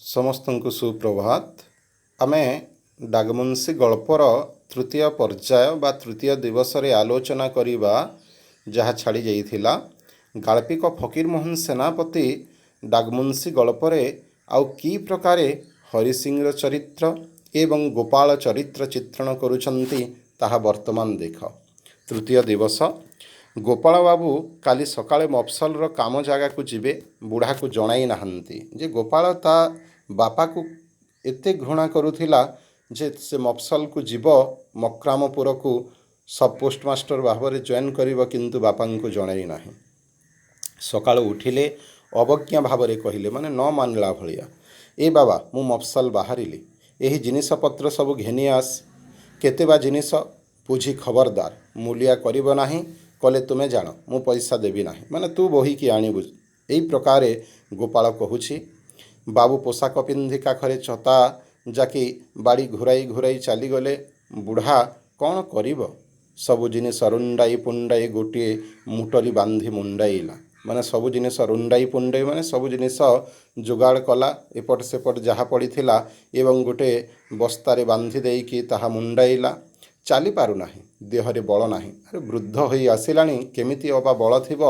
ସମସ୍ତଙ୍କୁ ସୁପ୍ରଭାତ। ଆମେ ଡାକମୁନ୍ସି ଗଳ୍ପର ତୃତୀୟ ପର୍ଯ୍ୟାୟ ବା ତୃତୀୟ ଦିବସରେ ଆଲୋଚନା କରିବା ଯାହା ଛାଡ଼ି ଯାଇଥିଲା। ଗାଳ୍ପିକ ଫକୀରମୋହନ ସେନାପତି ଡାକମୁନ୍ସି ଗଳ୍ପରେ ଆଉ କି ପ୍ରକାରେ ହରିସିଂର ଚରିତ୍ର ଏବଂ ଗୋପାଳ ଚରିତ୍ର ଚିତ୍ରଣ କରୁଛନ୍ତି, ତାହା ବର୍ତ୍ତମାନ ଦେଖ। ତୃତୀୟ ଦିବସ। ଗୋପାଳ ବାବୁ କାଲି ସକାଳେ ମଫସଲର କାମ ଜାଗାକୁ ଯିବେ, ବୁଢ଼ାକୁ ଜଣାଇ ନାହାନ୍ତି ଯେ ଗୋପାଳ ତା ବାପାକୁ ଏତେ ଘୃଣା କରୁଥିଲା ଯେ ସେ ମଫସଲକୁ ଯିବ, ମକ୍ରାମପୁରକୁ ସବ୍ ପୋଷ୍ଟମାଷ୍ଟର ଭାବରେ ଜଏନ୍ କରିବ, କିନ୍ତୁ ବାପାଙ୍କୁ ଜଣାଇ ନାହିଁ। ସକାଳୁ ଉଠିଲେ, ଅବଜ୍ଞା ଭାବରେ କହିଲେ, ମାନେ ନ ମାନିଲା ଭଳିଆ, "ଏ ବାବା, ମୁଁ ମଫସଲ ବାହାରିଲି। ଏହି ଜିନିଷପତ୍ର ସବୁ ଘେନି ଆସ। କେତେ ବା ଜିନିଷ ବୁଝି। ଖବରଦାର, ମୂଲିଆ କରିବ ନାହିଁ। କଲେ ତୁମେ ଜାଣ, ମୁଁ ପଇସା ଦେବି ନାହିଁ। ମାନେ ତୁ ବୋହିକି ଆଣିବୁ।" ଏଇ ପ୍ରକାରେ ଗୋପାଳ କହୁଛି। ବାବୁ ପୋଷାକ ପିନ୍ଧି କାଖରେ ଛତା ଜାକି ବାଡ଼ି ଘୁରାଇ ଘୁରାଇ ଚାଲିଗଲେ। ବୁଢ଼ା କ'ଣ କରିବ? ସବୁ ଜିନିଷ ରୁଣ୍ଡାଇ ପୁଣ୍ଡାଇ ଗୋଟିଏ ମୁଟରି ବାନ୍ଧି ମୁଣ୍ଡାଇଲା। ମାନେ ସବୁ ଜିନିଷ ରୁଣ୍ଡାଇ ପୁଣ୍ଡାଇ, ମାନେ ସବୁ ଜିନିଷ ଯୋଗାଡ଼ କଲା, ଏପଟ ସେପଟ ଯାହା ପଡ଼ିଥିଲା, ଏବଂ ଗୋଟେ ବସ୍ତାରେ ବାନ୍ଧି ଦେଇକି ତାହା ମୁଣ୍ଡାଇଲା। ଚାଲି ପାରୁନାହିଁ, ଦେହରେ ବଳ ନାହିଁ। ଆରେ, ବୃଦ୍ଧ ହୋଇ ଆସିଲାଣି, କେମିତି ଅବା ବଳ ଥିବ?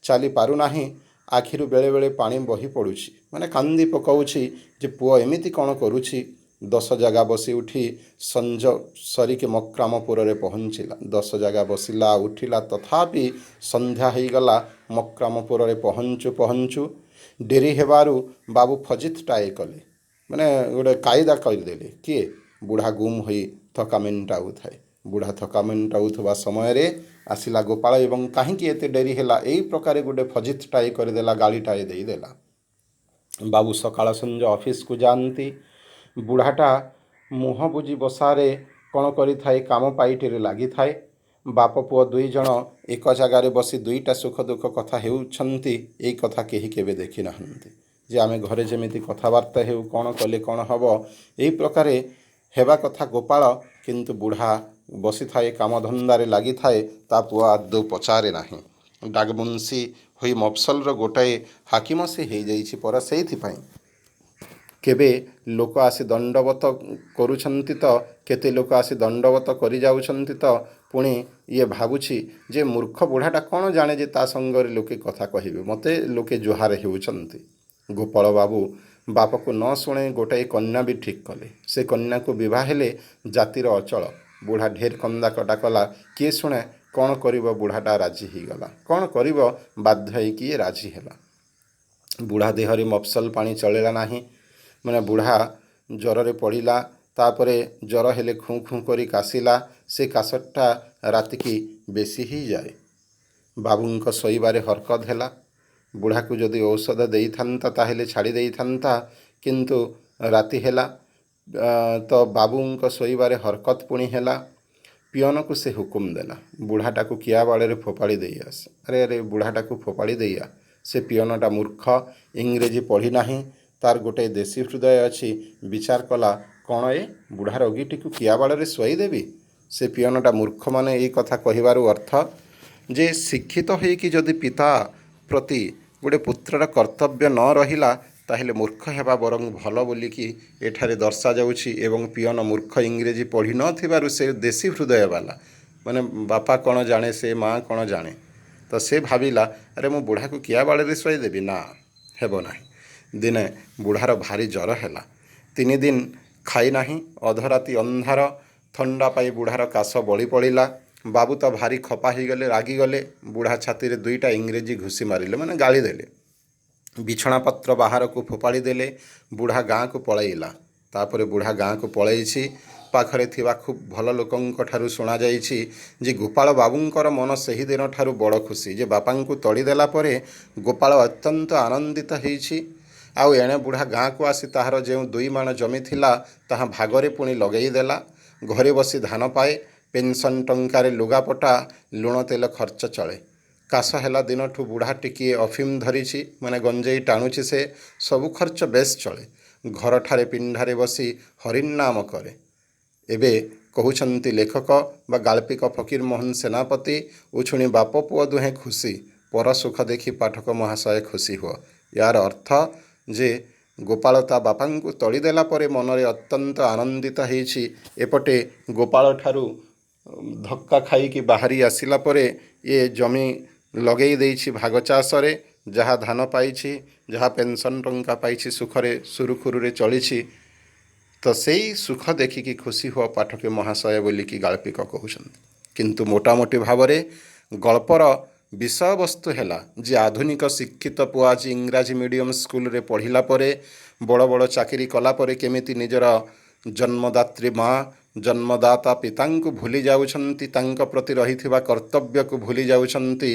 ଚାଲି ପାରୁନାହିଁ। ଆଖିରୁ ବେଳେବେଳେ ପାଣି ବହି ପଡ଼ୁଛି, ମାନେ କାନ୍ଦି ପକାଉଛି ଯେ ପୁଅ ଏମିତି କ'ଣ କରୁଛି। 10 ଜାଗା ବସି ଉଠି ସଞ୍ଜ ସରିକି ମକ୍ରାମପୁରରେ ପହଞ୍ଚିଲା। 10 ଜାଗା ବସିଲା, ଉଠିଲା, ତଥାପି ସନ୍ଧ୍ୟା ହେଇଗଲା ମକ୍ରାମପୁରରେ ପହଞ୍ଚୁ ପହଞ୍ଚୁ। ଡେରି ହେବାରୁ ବାବୁ ଫଜିତଟାଏ କଲେ, ମାନେ ଗୋଟେ କାଇଦା କରିଦେଲେ। କିଏ? ବୁଢ଼ା ଗୁମ୍ ହୋଇ ଥକା ମେଣ୍ଟାଉଥାଏ। ବୁଢ଼ା ଥକା ମେଣ୍ଟାଉଥିବା ସମୟରେ ଆସିଲା ଗୋପାଳ ଏବଂ କାହିଁକି ଏତେ ଡେରି ହେଲା, ଏଇ ପ୍ରକାରେ ଗୋଟେ ଫଜିତଟାଏ କରିଦେଲା, ଗାଳିଟାଏ ଦେଇଦେଲା। ବାବୁ ସକାଳ ସଞ୍ଜ ଅଫିସକୁ ଯାଆନ୍ତି। ବୁଢ଼ାଟା ମୁହଁ ବୁଜି ବସାରେ କ'ଣ କରିଥାଏ? କାମ ପାଇଟିରେ ଲାଗିଥାଏ। ବାପ ପୁଅ ଦୁଇ ଜଣ ଏକ ଜାଗାରେ ବସି ଦୁଇଟା ସୁଖ ଦୁଃଖ କଥା ହେଉଛନ୍ତି, ଏଇ କଥା କେହି କେବେ ଦେଖିନାହାନ୍ତି। ଯେ ଆମେ ଘରେ ଯେମିତି କଥାବାର୍ତ୍ତା ହେଉ, କ'ଣ କଲେ କ'ଣ ହେବ, ଏଇ ପ୍ରକାରେ ହେବା କଥା ଗୋପାଳ। କିନ୍ତୁ ବୁଢ଼ା ବସିଥାଏ, କାମଧନ୍ଦାରେ ଲାଗିଥାଏ, ତା ପୁଅ ଆଦୌ ପଚାରେ ନାହିଁ। ଡାକମୁନ୍ସି ହୋଇ ମଫସଲର ଗୋଟାଏ ହାକିମ ସେ ହେଇଯାଇଛି ପରା, ସେଇଥିପାଇଁ। କେବେ ଲୋକ ଆସି ଦଣ୍ଡବତ କରୁଛନ୍ତି ତ, କେତେ ଲୋକ ଆସି ଦଣ୍ଡବତ କରିଯାଉଛନ୍ତି ତ, ପୁଣି ଇଏ ଭାବୁଛି ଯେ ମୂର୍ଖ ବୁଢ଼ାଟା କ'ଣ ଜାଣେ ଯେ ତା ସଙ୍ଗରେ ଲୋକେ କଥା କହିବେ, ମୋତେ ଲୋକେ ଜୁହାର ହେଉଛନ୍ତି। ଗୋପାଳ ବାବୁ ବାପକୁ ନ ଶୁଣେଇ ଗୋଟାଏ କନ୍ୟା ବି ଠିକ୍ କଲେ। ସେ କନ୍ୟାକୁ ବିବାହ ହେଲେ ଜାତିର ଅଚଳ। ବୁଢ଼ା ଢେର କନ୍ଦା କଟା କଲା, କିଏ ଶୁଣେ? କ'ଣ କରିବ, ବୁଢ଼ାଟା ରାଜି ହେଇଗଲା। କ'ଣ କରିବ, ବାଧ୍ୟ ହେଇକି ଇଏ ରାଜି ହେଲା। ବୁଢ଼ା ଦେହରେ ମଫସଲ ପାଣି ଚଳିଲା ନାହିଁ, ମାନେ ବୁଢ଼ା ଜ୍ୱରରେ ପଡ଼ିଲା। ତାପରେ ଜ୍ୱର ହେଲେ ଖୁଁ ଖୁଁ କରି କାଶିଲା। ସେ କାଶଟା ରାତିକି ବେଶୀ ହେଇଯାଏ। ବାବୁଙ୍କ ଶୋଇବାରେ ହରକତ ହେଲା। ବୁଢ଼ାକୁ ଯଦି ଔଷଧ ଦେଇଥାନ୍ତା, ତାହେଲେ ଛାଡ଼ି ଦେଇଥାନ୍ତା। କିନ୍ତୁ ରାତି ହେଲା ତ ବାବୁଙ୍କ ଶୋଇବାରେ ହରକତ ପୁଣି ହେଲା। ପିଅନକୁ ସେ ହୁକୁମ ଦେଲା, "ବୁଢ଼ାଟାକୁ କିଆବାଡ଼ରେ ଫୋପାଡ଼ି ଦେଇ ଆସ। ଆରେ ଆରେ, ବୁଢ଼ାଟାକୁ ଫୋପାଡ଼ି ଦେଇଆ।" ସେ ପିଅନଟା ମୂର୍ଖ, ଇଂରେଜୀ ପଢ଼ି ନାହିଁ, ତାର ଗୋଟେ ଦେଶୀ ହୃଦୟ ଅଛି। ବିଚାର କଲା, କ'ଣ ଏ ବୁଢ଼ା ରୋଗୀଟିକୁ କିଆବାଡ଼ରେ ଶୁଆଇଦେବି? ସେ ପିଅନଟା ମୂର୍ଖ, ମାନେ ଏଇ କଥା କହିବାରୁ ଅର୍ଥ ଯେ ଶିକ୍ଷିତ ହେଇକି ଯଦି ପିତା ପ୍ରତି ଗୋଟେ ପୁତ୍ରର କର୍ତ୍ତବ୍ୟ ନ ରହିଲା, ତାହେଲେ ମୂର୍ଖ ହେବା ବରଂ ଭଲ ବୋଲିକି ଏଠାରେ ଦର୍ଶାଯାଉଛି। ଏବଂ ପିଅନ ମୂର୍ଖ, ଇଂରେଜୀ ପଢ଼ି ନଥିବାରୁ ସେ ଦେଶୀ ହୃଦୟ ବାଲା, ମାନେ ବାପା କ'ଣ ଜାଣେ ସେ, ମା କ'ଣ ଜାଣେ। ତ ସେ ଭାବିଲା, ଆରେ, ମୁଁ ବୁଢ଼ାକୁ କିଆବାଡ଼ରେ ଶୁଆଇଦେବି? ନା, ହେବ ନାହିଁ। ଦିନେ ବୁଢ଼ାର ଭାରି ଜ୍ୱର ହେଲା। 3 ଦିନ ଖାଇନାହିଁ। ଅଧରାତି ଅନ୍ଧାର, ଥଣ୍ଡା ପାଇ ବୁଢ଼ାର କାଶ ବଳି ପଡ଼ିଲା। ବାବୁ ତ ଭାରି ଖପା ହେଇଗଲେ, ରାଗିଗଲେ। ବୁଢ଼ା ଛାତିରେ ଦୁଇଟା ଇଂରେଜୀ ଘୁଷି ମାରିଲେ, ମାନେ ଗାଳି ଦେଲେ। ବିଛଣାପତ୍ର ବାହାରକୁ ଫୋପାଡ଼ି ଦେଲେ। ବୁଢ଼ା ଗାଁକୁ ପଳାଇଲା। ତାପରେ ବୁଢ଼ା ଗାଁକୁ ପଳାଇଛି। ପାଖରେ ଥିବା ଖୁବ୍ ଭଲ ଲୋକଙ୍କ ଠାରୁ ଶୁଣାଯାଇଛି ଯେ ଗୋପାଳ ବାବୁଙ୍କର ମନ ସେହି ଦିନଠାରୁ ବଡ଼ ଖୁସି, ଯେ ବାପାଙ୍କୁ ତଡ଼ିଦେଲା ପରେ ଗୋପାଳ ଅତ୍ୟନ୍ତ ଆନନ୍ଦିତ ହେଇଛି। ଆଉ ଏଣେ ବୁଢ଼ା ଗାଁକୁ ଆସି ତାହାର ଯେଉଁ 2 ମାଣ ଜମି ଥିଲା, ତାହା ଭାଗରେ ପୁଣି ଲଗେଇଦେଲା। ଘରେ ବସି ଧାନ ପାଏ। ପେନ୍ସନ୍ ଟଙ୍କାରେ ଲୁଗାପଟା, ଲୁଣ ତେଲ ଖର୍ଚ୍ଚ ଚଳେ। କାଶ ହେଲା ଦିନଠୁ ବୁଢ଼ା ଟିକିଏ ଅଫିମ ଧରିଛି, ମାନେ ଗଞ୍ଜେଇ ଟାଣୁଛି ସେ। ସବୁ ଖର୍ଚ୍ଚ ବେଶ୍ ଚଳେ। ଘରଠାରେ ପିଣ୍ଡାରେ ବସି ହରିନାମ କରେ। ଏବେ କହୁଛନ୍ତି ଲେଖକ ବା ଗାଳ୍ପିକ ଫକୀରମୋହନ ସେନାପତି, ଉଛୁଣି ବାପ ପୁଅ ଦୁହେଁ ଖୁସି। ପର ସୁଖ ଦେଖି ପାଠକ ମହାଶୟ ଖୁସି ହୁଅ। ୟାର ଅର୍ଥ ଯେ ଗୋପାଳ ତା ବାପାଙ୍କୁ ତଡ଼ିଦେଲା ପରେ ମନରେ ଅତ୍ୟନ୍ତ ଆନନ୍ଦିତ ହେଇଛି। ଏପଟେ ଗୋପାଳ ଠାରୁ ଧକ୍କା ଖାଇକି ବାହାରି ଆସିଲା ପରେ ଇଏ ଜମି ଲଗେଇ ଦେଇଛି ଭାଗ ଚାଷରେ। ଯାହା ଧାନ ପାଇଛି, ଯାହା ପେନ୍ସନ୍ ଟଙ୍କା ପାଇଛି, ସୁଖରେ ସୁରୁଖୁରୁରେ ଚଳିଛି। ତ ସେଇ ସୁଖ ଦେଖିକି ଖୁସି ହୁଅ ପାଠକ ମହାଶୟ ବୋଲିକି ଗାଳ୍ପିକ କହୁଛନ୍ତି। କିନ୍ତୁ ମୋଟାମୋଟି ଭାବରେ ଗଳ୍ପର ବିଷୟବସ୍ତୁ ହେଲା ଯେ ଆଧୁନିକ ଶିକ୍ଷିତ ପୁଅ ଆଜି ଇଂରାଜୀ ମିଡ଼ିୟମ୍ ସ୍କୁଲରେ ପଢ଼ିଲା ପରେ, ବଡ଼ ବଡ଼ ଚାକିରି କଲା ପରେ କେମିତି ନିଜର ଜନ୍ମଦାତ୍ରୀ ମା', ଜନ୍ମଦାତା ପିତାଙ୍କୁ ଭୁଲି ଯାଉଛନ୍ତି, ତାଙ୍କ ପ୍ରତି ରହିଥିବା କର୍ତ୍ତବ୍ୟକୁ ଭୁଲି ଯାଉଛନ୍ତି,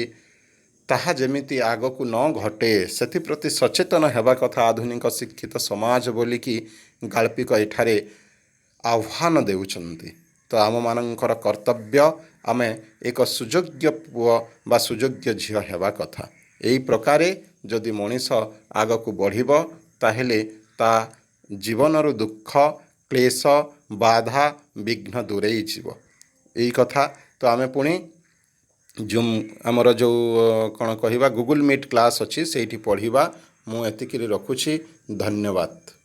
ତାହା ଯେମିତି ଆଗକୁ ନ ଘଟେ ସେଥିପ୍ରତି ସଚେତନ ହେବା କଥା ଆଧୁନିକ ଶିକ୍ଷିତ ସମାଜ ବୋଲିକି ଗାଳ୍ପିକ ଏଠାରେ ଆହ୍ୱାନ ଦେଉଛନ୍ତି। ତ ଆମମାନଙ୍କର କର୍ତ୍ତବ୍ୟ, ଆମେ ଏକ ସୁଯୋଗ୍ୟ ପୁଅ ବା ସୁଯୋଗ୍ୟ ଝିଅ ହେବା କଥା। ଏଇ ପ୍ରକାରେ ଯଦି ମଣିଷ ଆଗକୁ ବଢ଼ିବ, ତାହେଲେ ତା ଜୀବନରୁ ଦୁଃଖ, କ୍ଲେଶ, ବାଧା, ବିଘ୍ନ ଦୂରେଇ ଯିବ। ଏଇ କଥା। ତ ଆମେ ପୁଣି ଜୁମ୍, ଆମର ଯେଉଁ କ'ଣ କହିବା, ଗୁଗୁଲ୍ ମିଟ୍ କ୍ଲାସ୍ ଅଛି, ସେଇଠି ପଢ଼ିବା। ମୁଁ ଏତିକିରେ ରଖୁଛି। ଧନ୍ୟବାଦ।